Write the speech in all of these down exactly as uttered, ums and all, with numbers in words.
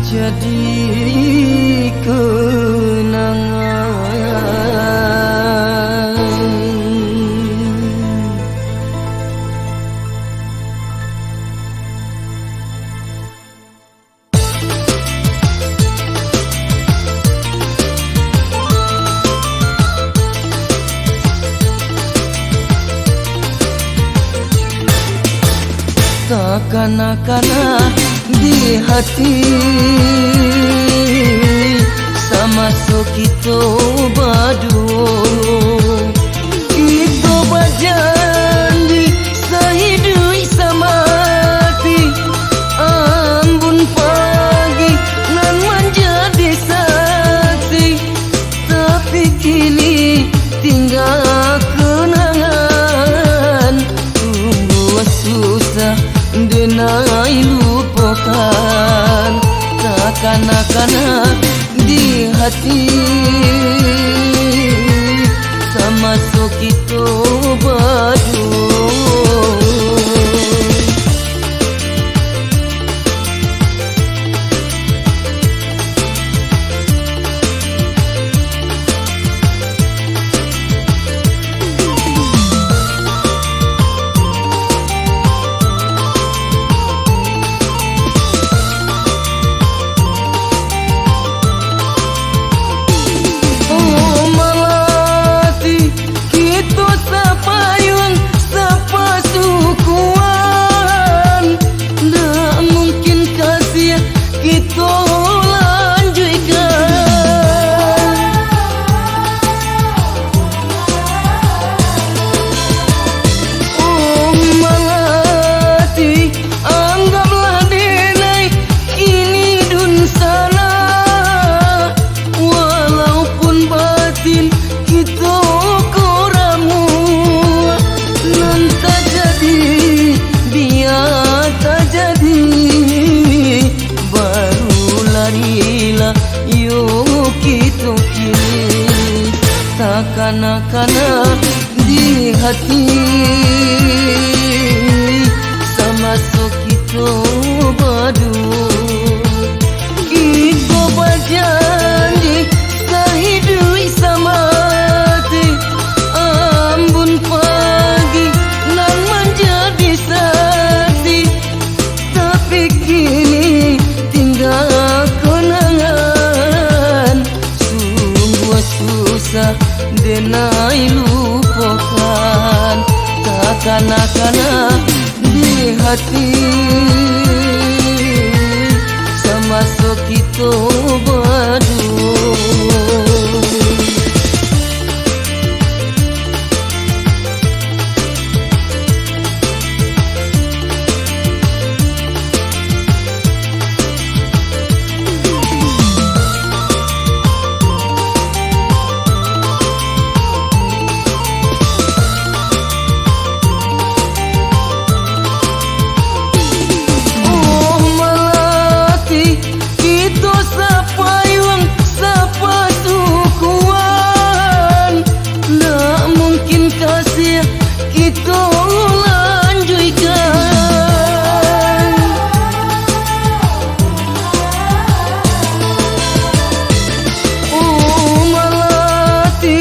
Jadi kenangan. Takana-kana di hati, samaso kito baduo. Kito bajanji saiduik samati, ambun pagi nan manjadi saksi. Tapi kini tingga kenangan, sungguah susah denai lupokan. Takana-kana di hati, samaso kito baduo. Oh, malati, kito sapayuang sapasukuan, ndak mungkin ka sia kito lanjuikan. Oh, malati, anggaplah denai kini dunsanak, walaupun batin kito ko ramuah. Nan tajadi, bia tajadi, barulah rila yo kito kini. Takana-kana di hati, samaso kito baduo. Kito bajanji saiduik samati, ambun pagi nan manjadi saksi. Tapi kini tingga kenangan, sungguah susah denai lupokan. Takana-kana di hati, samaso kito baduo. Oh, malati, kito sapayuang sapasukuan, ndak mungkin ka sia kito lanjuikan. Oh, malati,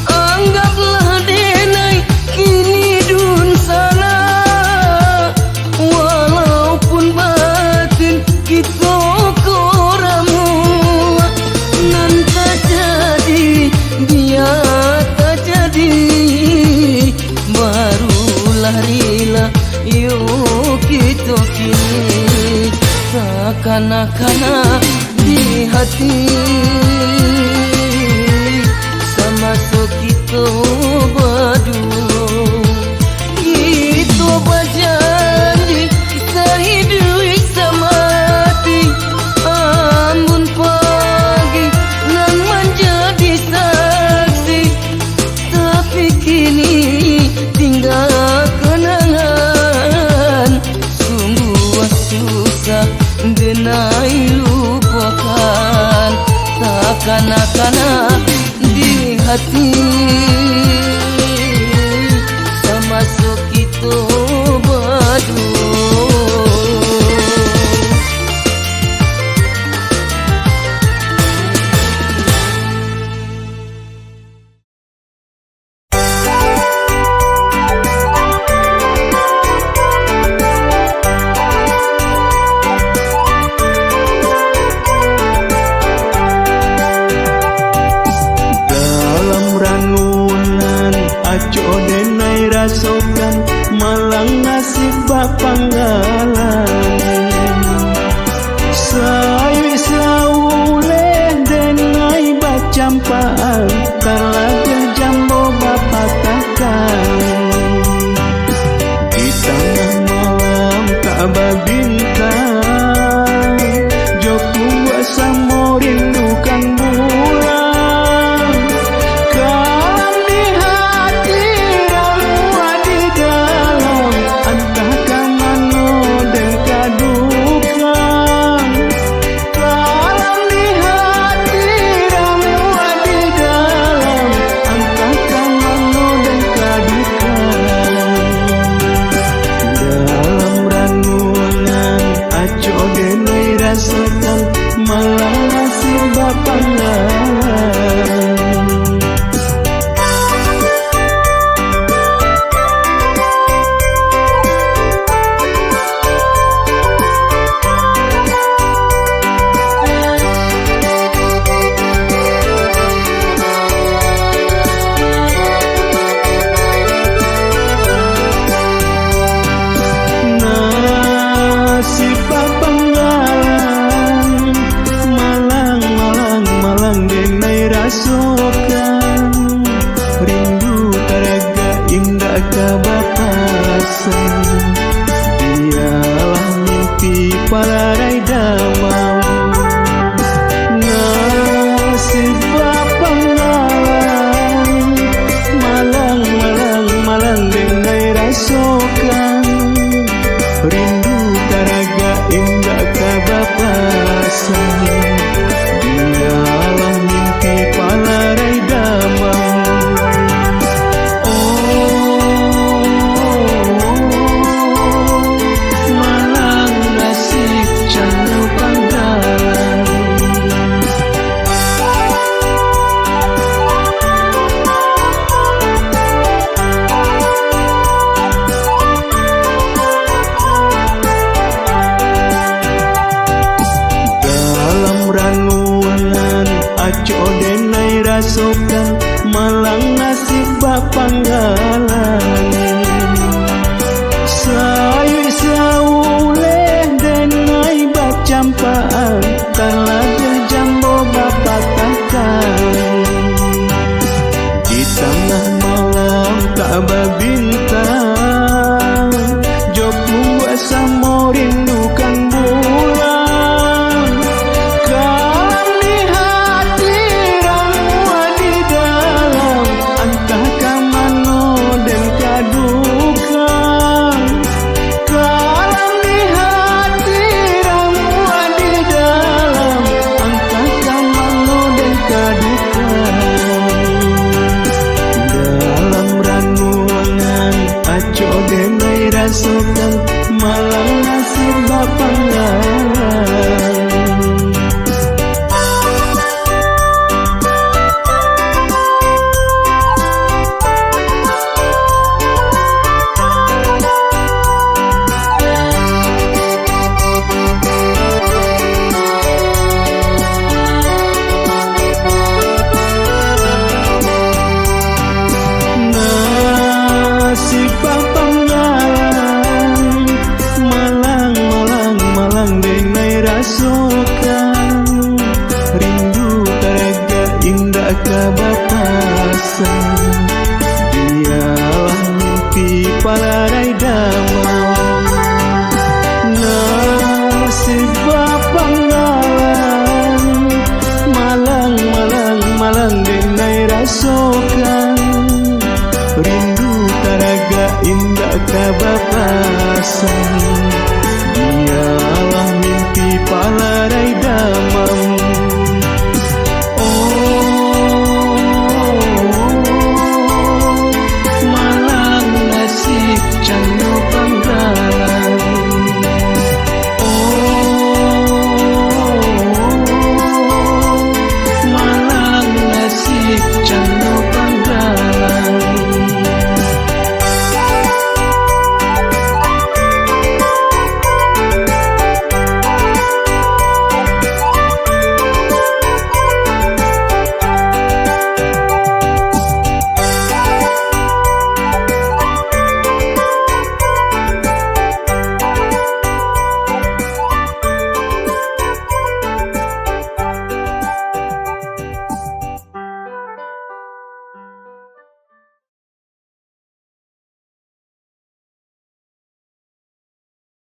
anggaplah denai kini dunsanak, walaupun batin kito ko ramuah. Nan tajadi, bia tajadi, barulah rila yo kito kini. Takana-kana di hati, samaso kito baduo. Kito bajanji saiduik samati, ambun pagi nan manjadi saksi. Tapi kini tingga kenangan, sungguah susah denai lupokan. Takana-kana di hati,